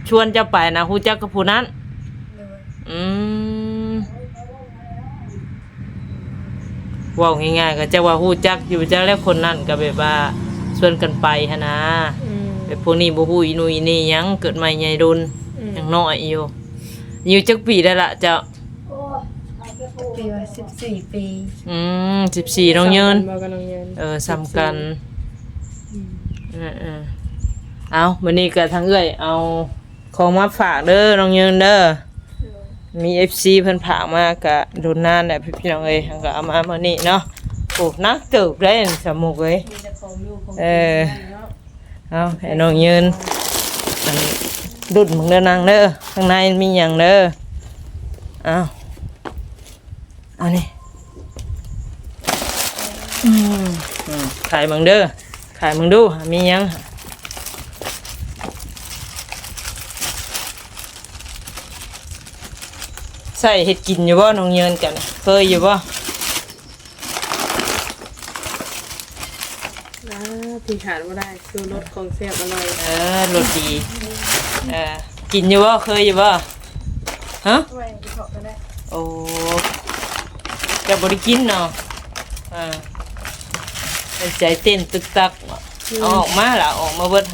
ຊວນເຈົ້າໄປນະ ຮູ້ຈັກກັບຜູ້ນັ້ນ? ໂດຍ ອືມ ເວົ້າງ່າຍໆ ກໍຈັກວ່າຮູ້ຈັກຢູ່ ຈັກແລ້ວຄົນນັ້ນກໍແບບວ່າຊວນກັນໄປຫັ້ນນາ ອືມ ແບບພວກນີ້ບໍ່ຮູ້ອີ່ໜູອີ່ນີ້ຫຍັງ ເກີດໃໝ່ໃຫຍ່ດົນ ອືມ ຍັງນ້ອຍຢູ່ ອາຍຸຈັກປີແລ້ວລະເຈົ້າ? ປີວ່າສິບສີ່ປີ ອືມ ສິບສີ່ ນ້ອງຍືນ ສ່ຳກັນບໍ່ກັບນ້ອງຍືນ? ເອີ ສ່ຳກັນ ສິບສີ່ ອືມ ເອີໆ ເອົາ ມື້ນີ້ກໍທາງເອື້ອຍເອົາຂອງມາຝາກເດີນ້ອງຍືນເດີ ໂດຍ ມີເອັຟຊີເພິ່ນຝາກມາກະດົນນານແຫຼະພີ່ນ້ອງເອີຍ ເຮົາກໍເອົາມາມື້ນີ້ເນາະ ໂອ້ ໜັກເຕີບໄດ໋ສາວມຸກເອີຍ ມີແຕ່ຂອງຢູ່ຂອງ ເອີ ເນາະ ເອົາໃຫ້ນ້ອງຍືນ ອັນດຸ້ນເບິ່ງເດີນາງເດີ ຂ້າງໃນມີຫຍັງເດີ ເອົາ ອັນນີ້ ອືມ ອືມ ຂາຍເບິ່ງເດີ ຂາຍເບິ່ງດູ ມີຫຍັງ ໃຊ້ເຮັດກິນຢູ່ບໍ່ ນ້ອງເຍິນກັນ ເຄີຍຢູ່ບໍ່? ອ່າ ທີ່ຂາດບໍ່ໄດ້ ຊູລົດຂອງແຊບອະລ່ອຍ ເອີ ລົດດີ ເອີ ກິນຢູ່ບໍ່? ເຄີຍຢູ່ບໍ່? ຮະ? ໂອ້ ເຈົ້າບໍ່ໄດ້ກິນເນາະ ເອີ ໃຈເຕັ້ນຕຶກຕັກ ອືມ ເອົາອອກມາລະ ເອົາອອກມາເບິດ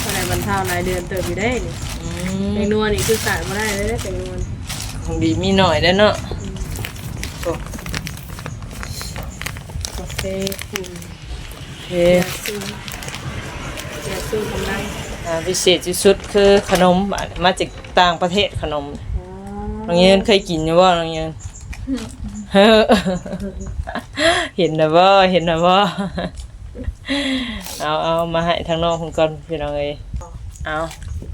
ພໍໄດ້ບັນເທົາຫຼາຍເດືອນເຕີບຢູ່ເດ້ນີ້ ອືມ ແປ້ງນົວນີ້ຄືຂາດບໍ່ໄດ້ເລີຍເດ້ ແປ້ງນົວ ຂອງດີມີໜ້ອຍເດ້ເນາະ ອືມ ໂອ້ ໂອເຄ ອືມ ເອີ ຢາສູບ ຢາສູບກຳລັງ ອ່າ ພິເສດທີ່ສຸດຄືຂະໜົມ ມາຈາກຕ່າງປະເທດຂະໜົມ ອໍ ນ້ອງເຍິນເຄີຍກິນຢູ່ບໍ່ ນ້ອງເຍິນ? ເຫັນແລ້ວບໍ່ ເຫັນແລ້ວບໍ່? ເອົາ ເອົາມາໃຫ້ທາງນ້ອງເພິ່ນກ່ອນ ພີ່ນ້ອງເອີຍ ເອົາ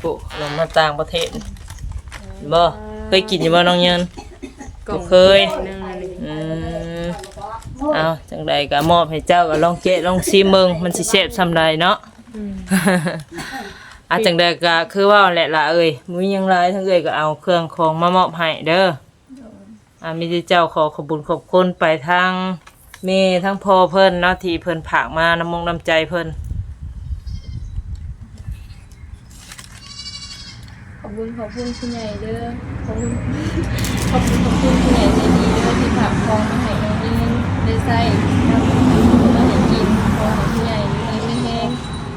ໂອ້ ຂະໜົມມາຕ່າງປະເທດ ເຫັນບໍ່? ເຄີຍກິນຢູ່ບໍ່ ນ້ອງເຍິນ? ບໍ່ເຄີຍ ອືມ ເອົາ ຈັ່ງໃດກໍມອບໃຫ້ເຈົ້າ ກໍລອງແກະລອງຊີມເບິ່ງ ມັນຊິແຊບສ່ຳໃດເນາະ ອືມ ອ່າ ຈັ່ງໃດກໍຄືເວົ້າແຫຼະຫຼ້າເອີຍ ບໍ່ມີຫຍັງຫຼາຍ ທາງເອື້ອຍກໍເອົາເຄື່ອງຂອງມາມອບໃຫ້ເດີ ອ່າ ມີແຕ່ເຈົ້າ ຂໍຂອບບຸນຂອບຄຸນໄປທາງແມ່ທາງພໍ່ເພິ່ນເນາະ ທີ່ເພິ່ນຝາກມານ້ຳມົກນ້ຳໃຈເພິ່ນ ຂອບບຸນຂອບຄຸນຜູ້ໃຫຍ່ເດີ ຂອບຄຸນ ຂອບບຸນຂອບຄຸນຜູ້ໃຫຍ່ໃຈດີເດີ ທີ່ຝາກຂອງມາໃຫ້ນ້ອງເອີນໄດ້ໃຊ້ ເອົາມາໃຫ້ກິນ ຂໍໃຫ້ຜູ້ໃຫຍ່ຢູ່ດີມີແຮງ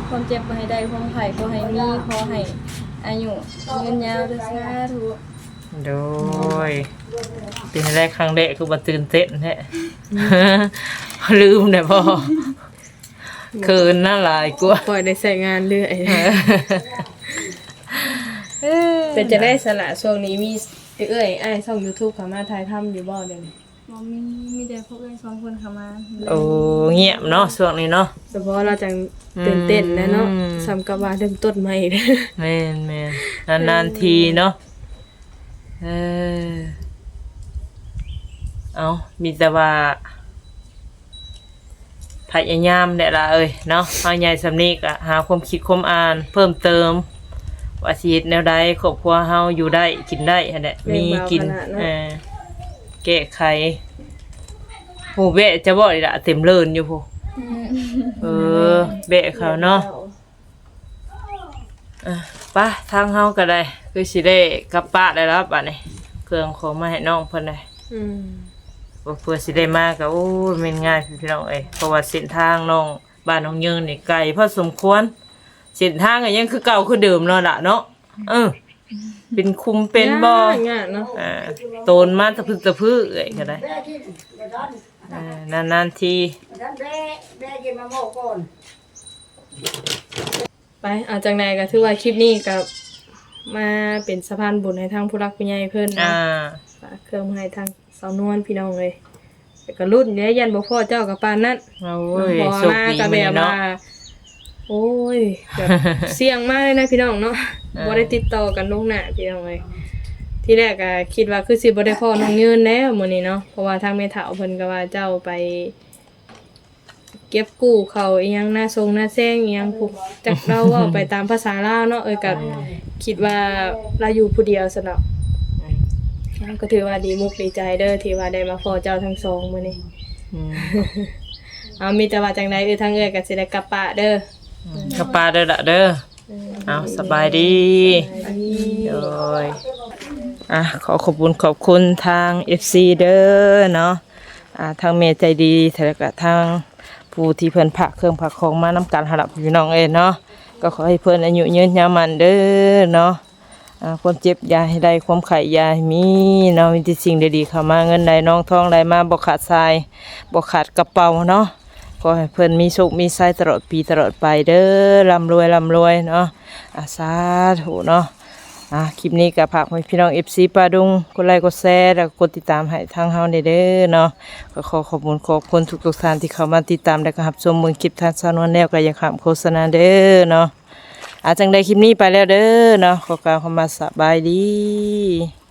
ຄວາມເຈັບບໍ່ໃຫ້ໄດ້ ຄວາມໄຂ້ບໍ່ໃຫ້ມີ ຂໍໃຫ້ອາຍຸຍືນຍາວເດີ ສາທຸ. ໂດຍ ເປັນແນວໃດ ຄັ້ງແລກຄືວ່າຕື່ນເຕັ້ນແທ້ ລືມແດ່ບໍ່? ເຂີນນະຫຼາຍກວ່າ ຂ້ອຍໄດ້ໃຊ້ງານເລື້ອຍ ເອີ ເປັນຈັ່ງໃດສະລະ ຊ່ວງນີ້ມີເອື້ອຍອ້າຍຊ່ອງຢູທູບເຂົ້າມາຖ່າຍທຳຢູ່ບໍ່ດຽວນີ້? ບໍ່ມີ ມີແຕ່ພວກເອື້ອຍສອງຄົນເຂົ້າມາ ໂອ້ ງຽບເນາະ ຊ່ວງນີ້ເນາະ ສະເພາະລາວຈັ່ງຕື່ນເຕັ້ນແຫຼະເນາະ ອືມ ສ່ຳກັບວ່າເລີ່ມຕົ້ນໃໝ່ ແມ່ນໆ ນານໆທີເນາະ ເອີ ເອົາ ມີແຕ່ວ່າພະຍາຍາມແຫຼະຫຼ້າເອີຍເນາະ ເຮົາໃຫຍ່ສ່ຳນີ້ກໍຫາຄວາມຄິດຄວາມອ່ານເພີ່ມເຕີມ ວ່າຊິເຮັດແນວໃດ ຄອບຄົວເຮົາຢູ່ໄດ້ກິນໄດ້ຫັ້ນແຫຼະ ມີກິນ ເອີ ແກ້ໄຂ ໂອ້ ແວະຈະບໍ່ນີ້ລະ ເຕັມເລີນຢູ່ພຸ້ນ ອືມ ເອີ ແວະເຂົາເນາະ ອ່ະ ໄປ ທາງເຮົາກໍໄດ້ ຄືຊິໄດ້ກັບປະໄດ້ລະບາດນີ້ ເຄື່ອງຂອງມາໃຫ້ນ້ອງເພິ່ນໄດ໋ ອືມ ເພື່ອຊິໄດ້ມາກໍ ໂອ້ຍ ແມ່ນງ່າຍພີ່ນ້ອງເອີຍ ເພາະວ່າເສັ້ນທາງນ້ອງ ບ້ານນ້ອງເຍີນນີ້ໄກພໍສົມຄວນ ເສັ້ນທາງກໍຍັງຄືເກົ່າຄືເດີມເນາະລະເນາະ ເອີ ເປັນຂຸມເປັນບໍ່ ຍາກ ຍາກເນາະ ເອີ ໂຕນມາຕະພຶດຕະພຶເອື້ອຍກໍໄດ້ ເອີ ນານໆທີ ໄປ ເອົາ ຈັ່ງໃດກໍຖືວ່າຄລິບນີ້ກໍມາເປັນສະພານບຸນໃຫ້ທາງຜູ້ຫຼັກຜູ້ໃຫຍ່ເພິ່ນເນາະ ອ່າ ຝາກເຄື່ອງມາໃຫ້ທາງສາວນວນ ພີ່ນ້ອງເອີຍ ແຕ່ກໍລຸ້ນແດ່ ຢ້ານບໍ່ພໍ້ເຈົ້າກໍປານນັ້ນ ໂອ້ຍ ເນາະ ພໍ້ມາກໍແບບວ່າ ໂອ້ຍ ແບບສ່ຽງມາເລີຍນະ ພີ່ນ້ອງເນາະ ເອີ ບໍ່ໄດ້ຕິດຕໍ່ກັນລ່ວງໜ້າ ພີ່ນ້ອງເອີຍ ທີແລກກໍຄິດວ່າຄືຊິບໍ່ໄດ້ພໍ້ນ້ອງເຍີນແລ້ວມື້ນີ້ເນາະ ເພາະວ່າທາງແມ່ເຖົ້າເພິ່ນກໍວ່າເຈົ້າໄປ ເກັບກູ້ເຂົ້າອີ່ຫຍັງ ນາຊົງນາແຊງອີ່ຫຍັງພຸ້ນ ຈັກລາວເວົ້າໄປຕາມພາສາລາວເນາະ ເອີ ກໍ ອືມ ຄິດວ່າລາວຢູ່ຜູ້ດຽວຊັ້ນດອກ ອືມ ກໍຖືວ່າດີມຸກດີໃຈເດີ ທີ່ວ່າໄດ້ມາພໍ້ເຈົ້າທັງສອງມື້ນີ້ ອືມ ເອົາ ມີແຕ່ວ່າຈັ່ງໃດ ເອີ ທາງເອື້ອຍກໍຊິໄດ້ກັບປະເດີ ອືມ ກັບປະເດີລະເດີ ເອີ ເອົາ ສະບາຍດີ ສະບາຍດີ ໂດຍ ອ່ະ ຂໍຂອບຄຸນຂອບຄຸນທາງເອັຟຊີເດີເນາະ ອ່າ ທາງແມ່ໃຈດີ ແລ້ວກະທາງຜູ້ທີ່ເພິ່ນຝາກເຄື່ອງຝາກຂອງມານຳກັນຫັ້ນລະ ພີ່ນ້ອງເອີຍເນາະ ກໍຂໍໃຫ້ເພິ່ນອາຍຸຍືນຍາວໝັ້ນເດີເນາະ ອ່າ ຄວາມເຈັບຢ່າໃຫ້ໄດ້ ຄວາມໄຂ້ຢ່າໃຫ້ມີເນາະ ມີແຕ່ສິ່ງດີໆເຂົ້າມາ ເງິນໄຫຼນອງທອງໄຫຼມາ ບໍ່ຂາດສາຍ ບໍ່ຂາດກະເປົາເນາະ ຂໍໃຫ້ເພິ່ນມີໂຊກມີໄຊຕະຫຼອດປີຕະຫຼອດໄປເດີ ລ່ຳລວຍ ລ່ຳລວຍເນາະ ອ່າ ສາທຸເນາະ. ອ່າ ຄລິບນີ້ກໍຝາກໃຫ້ພີ່ນ້ອງ ເອັຟຊີ ປ່າດົງ ກົດໄລ ກົດແຊ ແລ້ວກໍກົດຕິດຕາມໃຫ້ທາງເຮົາແດ່ເດີເນາະ. ກໍຂໍຂອບຄຸນຂອບຄຸນທຸກໆທ່ານທີ່ເຂົ້າມາຕິດຕາມ ແລ້ວກໍຮັບຊົມເບິ່ງຄລິບທາງຊ່ອງນວນແນວ ກໍຢ່າຂ້າມໂຄສະນາເດີເນາະ. ອ່າ ຈັ່ງໃດຄລິບນີ້ໄປແລ້ວເດີເນາະ ຂໍກ່າວຄຳວ່າສະບາຍດີ.